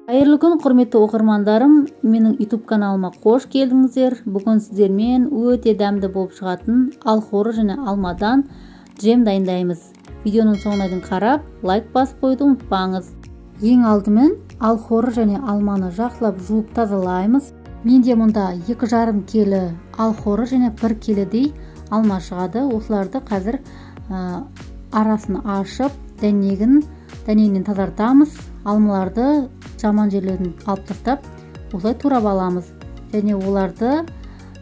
Қайырлы күн, құрметті оқырмандарым, менің YouTube каналыма қош келдіңіздер. Бүгін сіздермен өте дәмді болып шығатын алхоры және алмадан джем дайындаймыз. Видеоның соңына дейін қарап, лайк басып қоюды ұмытпаңыз. Ең алдымен алхоры және алманы жақсылап жуып тазалаймыз. Менде мұнда 2,5 келі алхоры және 1 келідей алма шығады. Осыларды қазір арасын ашып, дәнегінен тазартамыз. Алмаларды жаман жерлерін алып тастап, осылай турап аламыз. Және оларды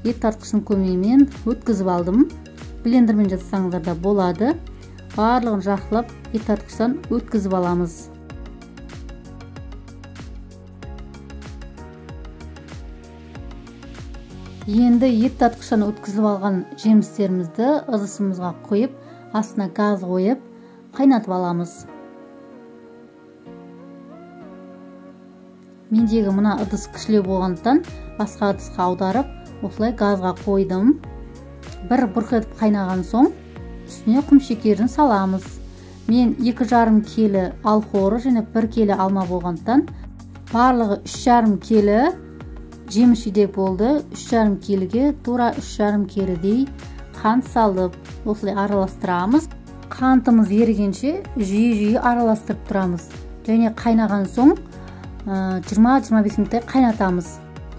ет тартқыштың көмегімен өткізіп алдым. Блендермен жасасаңыздар да болады. Барлығын жақсылап ет тартқыштан өткізіп аламыз. Енді ет тартқыштан өткізіп алған жемістерімізді ыдысымызға құйып, астына газ қойып, қайнатып аламыз. Мендегі мына ыдыс кішілеу болғандықтан басқа ыдысқа аударып, осылай газға қойдым. Бір бұрқ етіп қайнаған соң үстіне құм шекерін саламыз. Мен 2,5 келі алхоры және 1 келі алма болғандықтан барлығы 3,5 келі жеміс жидек болды. 3,5 келіге тура 3,5 келідей қант салып, осылай араластырамыз. Қантымыз ерігенше жиі-жиі араластырып тұрамыз. Және қайнаған соң 20-25 минуттай қайнатамыз.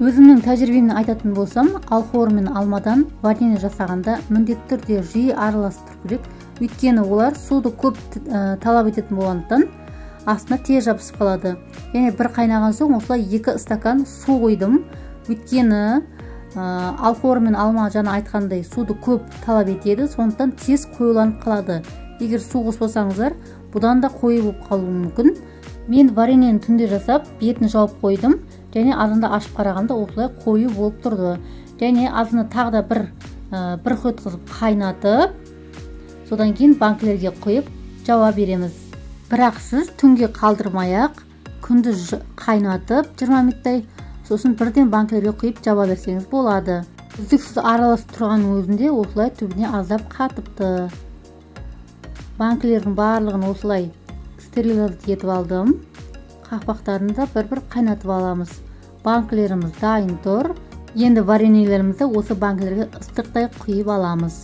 Өзімнің тәжірибемнен айтатын болсам, алхоры мен алмадан варенье жасағанда міндетті түрде жиі араластыру керек. Өйткені олар суды көп талап ететін болғандықтан астына тез жабысып қалады. Және бір қайнаған соң осылай 2 стакан су қойдым. Өйткені алхоры мен алма жаңа айтқандай суды көп талап етеді, сондықтан тез қоюланып қалады. Егер су қоспасаңыздар, бұдан да қою болып қалуы мүмкін. Мен вареньені түнде жасап, бетін жауып қойдым. Және азанда ашып қарағанда осылай қою болып тұрды. Және азында тағы да бір өткізіп қайнатып, содан кейін банкілерге құйып жауа береміз. Бірақ сіз түнге қалдырмай-ақ, күндіз қайнатып 20 минуттай, сосын бірден банкілерге құйып жауа берсеңіз болады. Үздіксіз араласып тұрғанның өзінде осылай түбіне аздап қатыпты. Банкілердің барлығын осылай стерилизация етіп алдым. Қақпақтарын да бір-бір қайнатып аламыз. Банкілеріміз дайын тұр. Енді вареньелерімізді осы банкілерге ыстықтай құйып аламыз.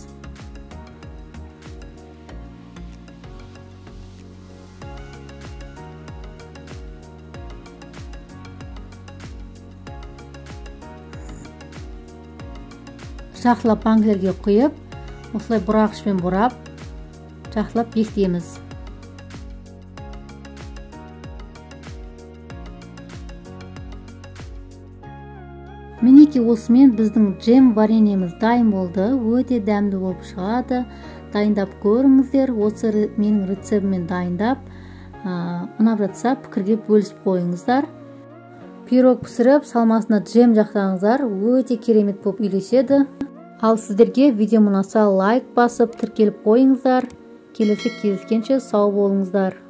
Жақсылап банкілерге құйып, осылай бұрағышпен бұрап, жақсылап бекітеміз. Мінекей осымен біздің джем вареньеміз дайын болды. Өте дәмді болып шығады. Дайындап көріңіздер. Осы менің рецептіммен дайындап, ұнап жатса пікірге бөлісіп қойыңыздар. Пирог пісіріп, салмасына джем жақсаңыздар, өте керемет болып үйлеседі. Ал сіздерге видеом ұнаса лайк басып, тіркеліп қойыңыздар. Келесі кездескенше сау болыңыздар.